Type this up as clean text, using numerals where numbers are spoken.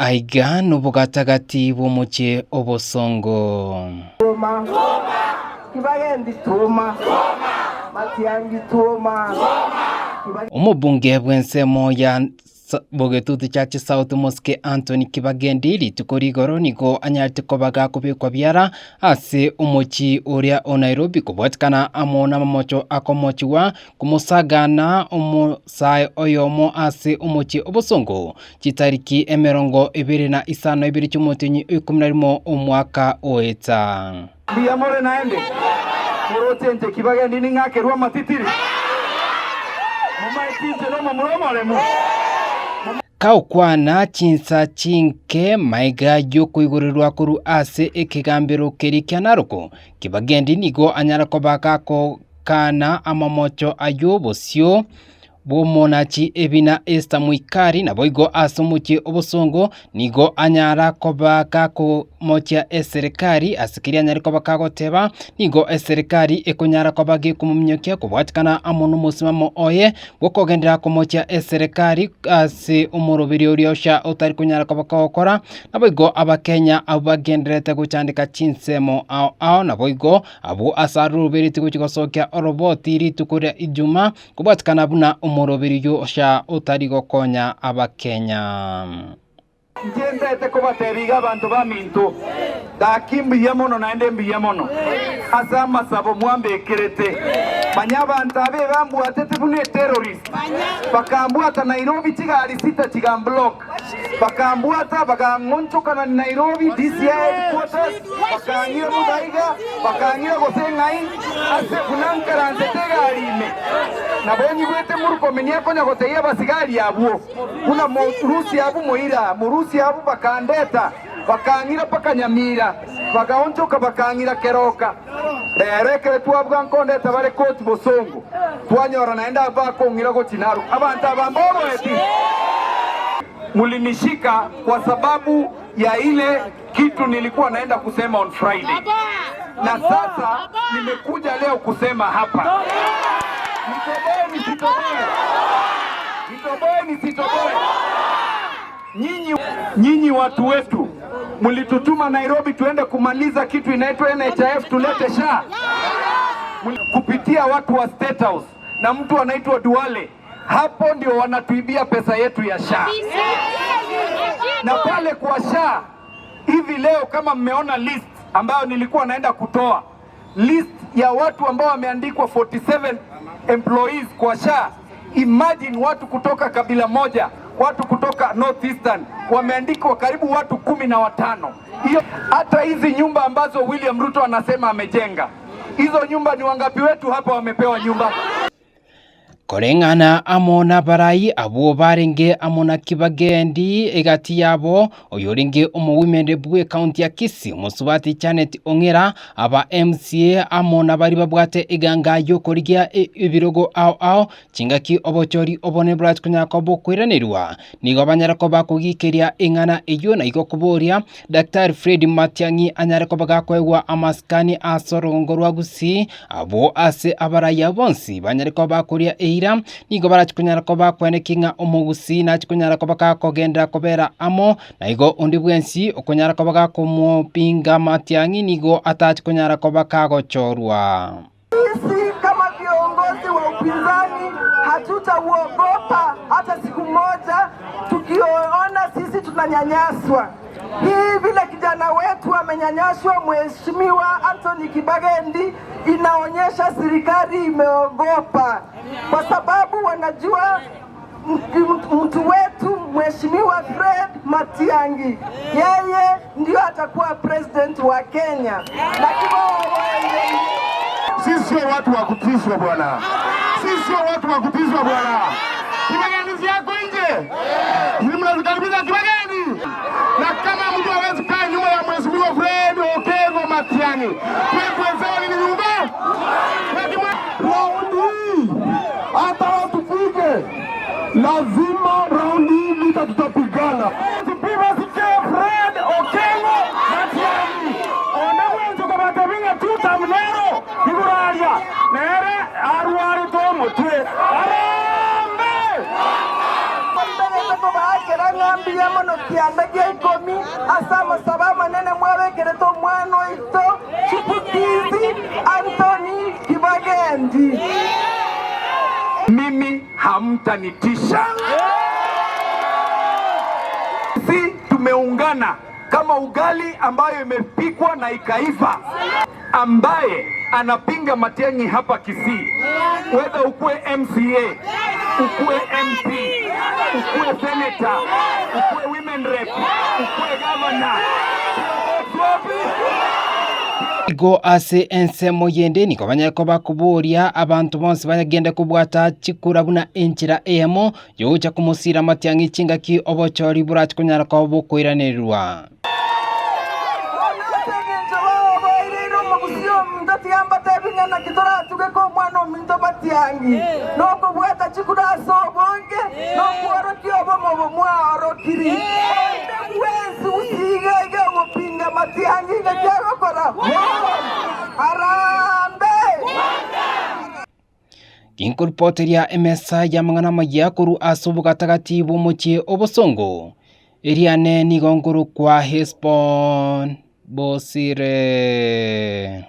Aiga nobogatagati bw'omochie obosongo. Twoma, Kibagendi twoma, Matiangi twoma, Omobunge bw'ensemo ya Bogetutu Church South Mosque Anthony Kibagendi rituko rigoro nigo anyarete koba gakobekwa biara ase omochie oria o Nairobi kobwatikana amo namamocho akomochigwa komosagana omosae oyomo ase omochie obosongo chitariki emerongo ebere na isano ibere chi'omotienyi o ikomi na rimo omwaka oeta. Mbuya more naende? Moroche inche kibagendi ning'akerwe amatitiri? Momaeti inche nomomura omoremu? Kaokwana chinsa chinke maiga y'okoigorerwa korwa ase ekegambero keria kia Naroko, Kibagendi nigo anyare koba gakokana amamocho ayio bosio bw'omonachi ebina Esther Mwikari, naboigo ase omochie obosongo nigo anyara koba gakomochia eserekari ase keria anyare koba kagoteba, nigo eserekari ekonyara koba gekomominyokia kobwatikana amo nomosimamo oye bw'okogenderera komochia eserekari ase omoroberio oria ocha otari konyara koba kogokora, naboigo abakenya abwo bagendererete gochandeka chinsemo ao ao naboigo abwo ase aroberetie gochia gosokia oroboti rituko ria Ijumaa. Kobwatikana buna omoroberi Yoshua otari gokonya Abakenya. Inche ntete kobatebia iga abanto baminto, gaki mbuya mono naende mbuya mono ase amasabo mwambekerete. Manya abanto aba ebambwatete buna eterrorist, bakambwata Nairobi chigari sita chigamblock, bakambwata bakang'onchokana Nairobi DCI headquarters, bakang'ira Muthaiga, bakang'ira gose ng'ai, Ase buna nkaransete egari ime, nabo nyigwete Murkomen akonya gotebia abasigari abwo, buna morusie abwo moira, morusie abwo bakandeta, bakang'ira mpaka Nyamira, bagaonchoka bakang'ira Keroka. Rero ekero twabua nkondeta bare koti bosongo, twanyora naende abwo bakong'ira gochia Narok. Abanto aba mbaoboeti. Mulinishika kwa sababu ya ile Kitu nilikuwa naenda kusema on Friday na sasa nimekuja leo kusema hapa. Nitoboe nisitoboe? Nitoboe nisitoboe? Nyinyi, nyinyi watu wetu mlitutuma Nairobi tuende kumaliza kitu inaitwa NHIF tulete SHA kupitia watu wa State House na mtu anaitwa Duale. Hapo ndio wanatuibia pesa yetu ya SHA na pale kwa SHA hivi leo, kama mmeona list ambayo nilikuwa naenda kutoa list ya watu ambao wameandikwa 47 employees kwa SHA. Imagine watu kutoka kabila moja, watu kutoka North Eastern wameandikwa karibu watu 15. Hiyo hata hizi nyumba ambazo William Ruto anasema amejenga, hizo nyumba ni wangapi wetu hapa wamepewa nyumba? Koreng'ana amo nabarai abwo barenge amo na Kibagendi egati yabo, oyorenge omowimende bw'ekaunti ya Kisii, Omosubati Janet Ong'era, aba MCA amo nabaria babwate eganga y'okorigia ebirogo ao ao, chingaki obochori obonene borache konyara koba bokoiranerwa, nigo banyare koba kogikeria eng'ana eyio na igo koboria Daktari Fred Matiang'i anyare koba gakoegwa amasikani ase orogongo rwa Gusii, abwo ase abaraiya bonsi banyare koba bakoria eira, nigo barache konyara koba bakweneki ng'a omogusii nache konyara koba gakogenderera kobera amo, na igo onde bwensi okonyara koba gakomopinga Matiang'i nigo atache konyara koba kagochorwa. Sisi kama viongozi wa upinzani hatutauogopa hata siku moja, tukiona sisi tunanyanyaswa. Hii vile kijana wetu amenyanyaswa, Mheshimiwa Anthony Kibagendi, inaonyesha serikali imeogopa, kwa sababu wanajua mtu wetu Mheshimiwa Fred Matiang'i yeye ndio atakuwa president wa Kenya. Lakini Sisi sio watu wa kutishwa bwana, sisi sio watu wa kutishwa bwana. Kibagendi yako nje, ni mnazikaribisha Kibagendi, na kama mtu hawezi kaa nyuma ya Mheshimiwa Fred Okengo Matiang'i, kwetu ni nyumba Raundi hii hata watupige, lazima raundi hii vita tutapigana. Fred Okengo Matiang'i onde bwensi okobatebia tutamnero iguraria nere arwarete omotwe arambe. Nkobaakera ng'a mbuya mono kianda gia ikomi ase amasabo amanene mwabekerete omwana oito chipukizi Anthony Kibagendi. Mimi hamtanitisha. Sisi tumeungana kama ugali ambayo imepikwa na ikaiva. Ambaye anapinga Matiang'i hapa Kisii, whether ukuwe MCA, ukuwe MP, ukuwe senator, ukuwe women rep, ukuwe governor, wapi? Igo ase ensemo yende nigo banyare koba koboria abanto bonsi bagende kobwata chikura buna enchera eyemo yogocha komosira Matiang'i chingaki obochori borache konyara koba bokoiranererwa. Bono ase engencho bao baireire omogusi ominto tiga mbatebi ng'a naki toratuge komwana ominto Matiang'i, nokobwata chikura ase obonge, nokworokia obomo obo mwaorokiri. Onde bwensi gusii iga iga ogopinga Matiang'i ng'aki agokora? Harambee! Ginkoripoteria emesa y'amang'ana amayia korwa ase obogatagati bw'omochie obosongo, eriane nigo nkorokwa Hesbon Bosire.